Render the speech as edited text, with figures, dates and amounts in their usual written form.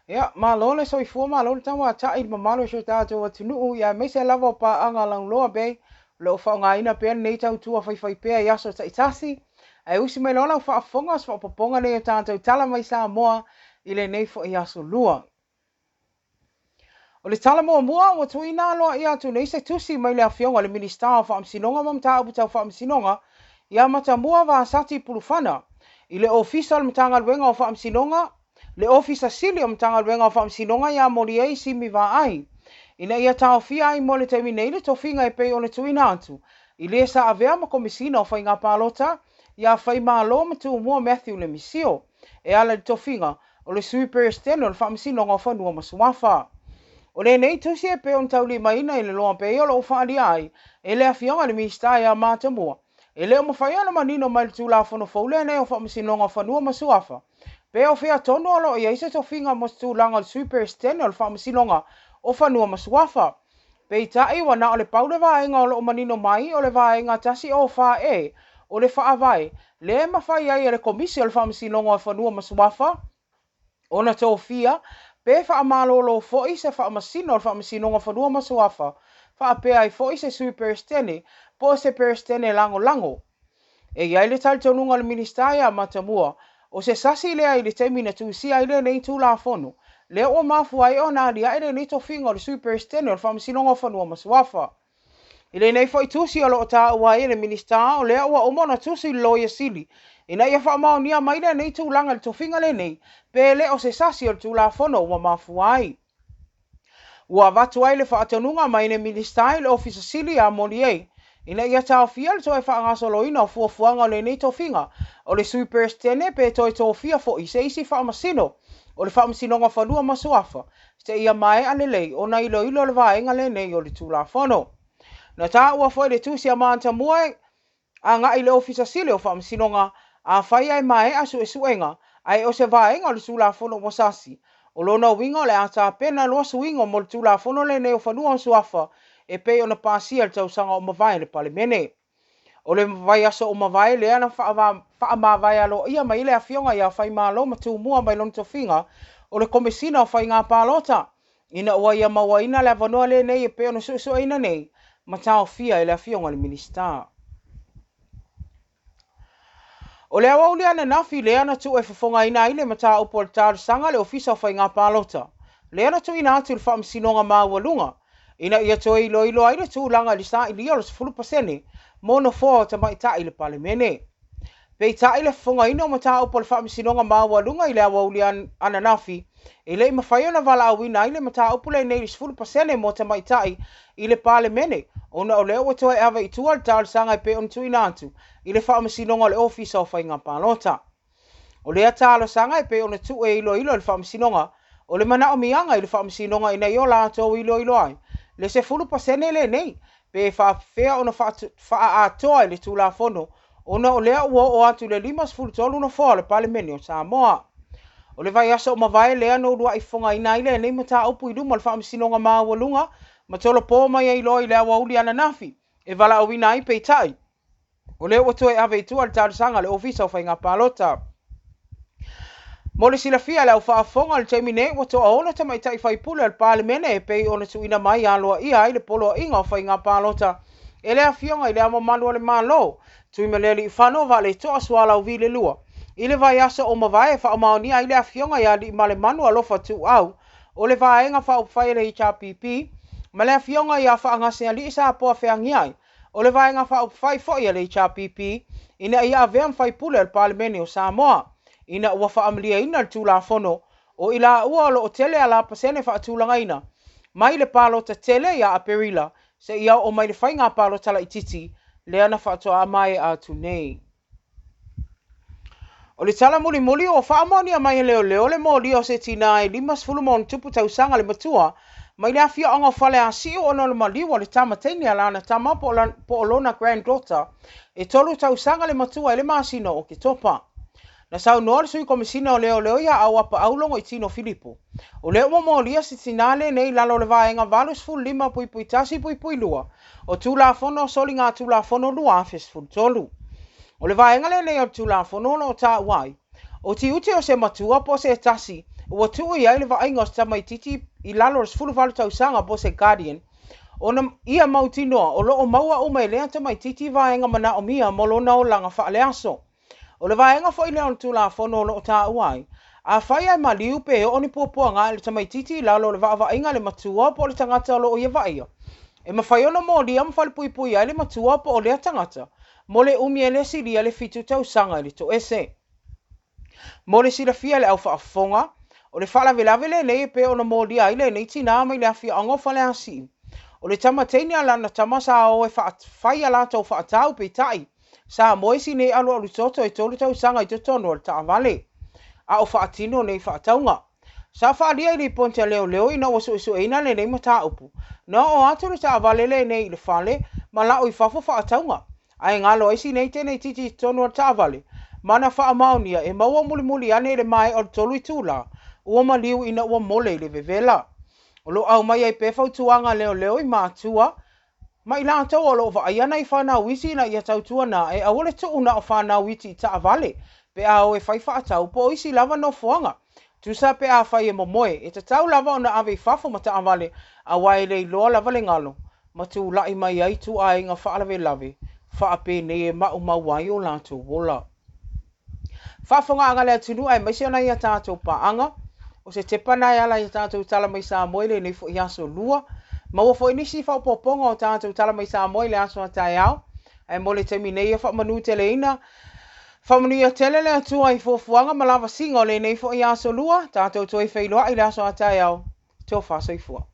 Ia, malo le soifua, malo le tauatai i le mamalu o si o tatou atunuu, ia aemaise lava o paaga lauloa be, o lo o faaaogaina pea lenei tautua faifaipea i aso taitasi. Ae usi mai loa lau faafofoga o se faaopoopoga lenei o tatou Tala mai Samoa i lenei foi aso Lua. O le tala muamua ua tuuina aloaia atu nei se tusi mai le Afioga i le Minisita o Faamasinoga ma Mataupu Tau Faamasinoga ia Matamua Vasati Pulufana i le Ofisa o le Matagaluega o Faamasinoga, le Ofisa Sili o Matagaluega o Faamasinoga ia Moliei Simi Vaai, ina ia taofia ai mo le taimi nei le tofiga e pei ona tuuina atu i le sa avea ma Komesina o Faiga Palota ia Faimalo ma Tumua Matthew Lemisio e ala i le tofiga o le Sui Peresetene o le Faamasinoga o Fanua ma Suafa. O lenei tusi e pei ona taulimaina i le loa pei o lo o faaalia ai e le Afioga i le Minisita ia Matamua, e le o mafai ona manino mai le Tulafono fou lenei o Faamasinoga o Fanua ma Suafa pe o fea tonu o lo o i ai se tofiga mo se tulaga o le Sui Peresetene o le Faamasinoga o Fanua ma Suafa. Peitai, ua na o le pau le vaega o lo o manino mai o le Vaega 104E o le Faavae, lea e mafai ai e le Komisi o le Faamasinoga o Fanua ma Suafa ona tofia pe faamalolo foi se Faamasino o le Faamasinoga o Fanua ma Suafa, faapea ai foi se Sui Peresetene po o se Peresetene Lagolago. E i ai le talitonuga o le Minisita ia Matamua, o se sasi lea i le taimi na tusia ai lenei Tulafono, lea ua mafua ai ona aliae lenei tofiga o le Sui Peresetene o le Faamasinoga o Fanua ma Suafa. I lenei foi tusi o lo o taua ai e le Minisita o lea ua uma ona tusi i le Loia Sili ina ia faamaonia mai lenei tulaga i le tofiga lenei, pe le o se sasi o le Tulafono ua mafua ai. Ua avatu ai le faatonuga mai le Minisita i le Ofisa Sili ia Moliei ina ia taofia le toe faagasoloina o fuafuaga o lenei tofiga o le Sui Peresetene pe toe tofia foi se isi Faamasino o le Faamasinoga Fanua ma Suafa seia maea lelei ona iloilo le vaega lenei o le Tulafono. Na taua foi le tusi a Matamua agai i le Ofisa Sili o Faamasinoga, afai ae maea suesuega ae o se vaega o le Tulafono ua sasi, o lona uiga o le a tapena loa suiga mo le Tulafono lenei o Fanua ma Suafa e pei ona pasia i le tausaga o mavae i le Palemene. O le vaiaso o mavae lea na faamavae aloaia mai ai le Afioga ia Faimalo ma Tumua mai lona tofiga o le Komesina o Faiga Palota, ina ua ia mauaina le avanoa lenei e pei ona suesueina nei ma taofia e le Afioga i le Minisita. O le aoauli ananafi lea na tuu e fofogaina ai le mataupu o le talosaga a le Ofisa o Faiga Palota, lea na tuuina atu i le Faamasinoga Maualuga ina ia toe iloilo ai le tulaga i le sailia o le 10% mo nofoa o tamaitai i le Palemene. Peitai le fofogaina o mataupu a le Faamasinoga Maualuga i le aoauli ananafi, e le i mafai ona valaauina ai le mataupu lenei i le 10% mo tamaitai i le Palemene ona o lea ua toe ave i tua le talosaga e pei ona tuuina atu i le Faamasinoga o le Ofisa o Faiga Palota. O lea talosaga e pei ona tuu e iloilo e le Faamasinoga, o le manaomiaga i le Faamasinoga ina ia o latou iloilo ai le 10% lenei pe faapefea ona faaatoa i le Tulafono ona o lea ua oo atu i le 53 nofoa o le Palemene o Samoa. O le vaiaso o mavae lea na uluai fofogaina ai lenei mataupu i luma o le Faamasinoga Maualuga ma tolopo mai ai loa i le aoauli ananafi e valaauina ai peitai o lea ua toe ave i tua le talosaga a le Ofisa o Faiga Palota. Mo le silafia e le au faafofoga i le taimi nei ua toaono tamaitai faipule o le Palemene e pei ona tuuina mai aloaia ai le Poloaiga o Faiga Palota e le Afioga i Le Ao Mamalu o le Malo, Tuimalealiifano Vaaletoa Sualauvi le Lua, i le vaiaso o mavae e faamaonia ai le Afioga ia Aliimalemanu Alofa Tuuau o le Vaega Faaupufai a le HRPP ma le Afioga ia Faagasealii Sapoa Feagiai o le Vaega Faaupufai foi a le HRPP ina ia avea ma faipule o le Palemene o Samoa ina ua faamalieina le Tulafono o i laua o lo o tele ala pasene faatulagaina mai le palota tele ia Aperila seia oo mai le faiga palota laitiiti lea na faatoa maea atu nei. O le tala mulimuli ua faamaonia mai e leoleo le molia o se tinā e 50 ma ono tupu tausaga le matua mai le afioaga o Faleasiu ona o le maliu o le tama teine a lana tama po o lona granddaughter e 3 tausaga le matua i le masina o Oketopa. Na saunoa le Sui Komesina o Leoleo ia Auapaau Logoitino Filipo, o lea ua molia se tinā lenei i lalo o le Vaega 85.1.2 o Tulafono o Soligatulafono 2013. O le vaega lenei o le Tulafono o lo o taua ai, o tiute o se matua po o se tasi Ua tuu i ai le vaaiga o se tamaitiiti i lalo o le 18 tausaga po o se guardian ona ia mautinoa o lo o maua uma e lea tamaitiiti vaega manaomia mo lona olaga faaleaso. O le vaega foi lea o le Tulafono o lo o taua ai, afai ae maliu pe oo ni puapuaga i le tamaitiiti i lalo o le vaavaaiga a le matua po o le tagata o lo o ia vaaia, e mafai ona molia ma falepuipuia ai le matua po o lea tagata mo le umi e le silia le 7 tausaga i le toese. Mo le silafia e le au faafofoga, o le faalavelave lenei e pei ona molia ai lenei tinā mai le afioaga o Faleasiu. O le tama teine a lana tama sa o e fai a latou faatau, peitai, sa moe si nei alualutoto e 3 tausaga i totonu o le taavale, a o faatino nei faatauga. Sa faaalia i lipoti a leoleo ina ua suesueina lenei mataupu. Na oo atu le taavale lenei i le fale ma lau i fafo faatauga, ae galo ai si nei teneititi i totonu o le taavale, ma na faamaonia e maua mulimuli ane i le maea o le 3 itula, ua maliu ina ua mole i le vevela. O lo o aumai ai pea fautuaga a leoleo i matua ma i latou o lo o vaaia nai fanau isi ina ia tautuana e aua le tuu na o fanau iti i taavale pe a o e fai faatau po o isi lava nofoaga. Tusa pe afai e momoe, e tatau lava ona ave i fafo ma taavale aua e le iloa lava le galo ma tulai mai ai ituaiga faalavelave faapenei e maumau ai o latou ola. Faafofogaaga a le atunuu aemaise o nai a tatou paaga, o se tepa na e ala i a tatou tala mai Samoa i lenei foi aso lua. Maua foi nisi faaopoopoga o tatou tala mai Samoa i le aso a taeao, ae mo le taimi nei ia faamanutelina. Faamanuia tele le Atua i fuafuaga ma lavasiga o lenei foi aso lua, tatou toe feiloai i le aso a taeao. Tofa soifua.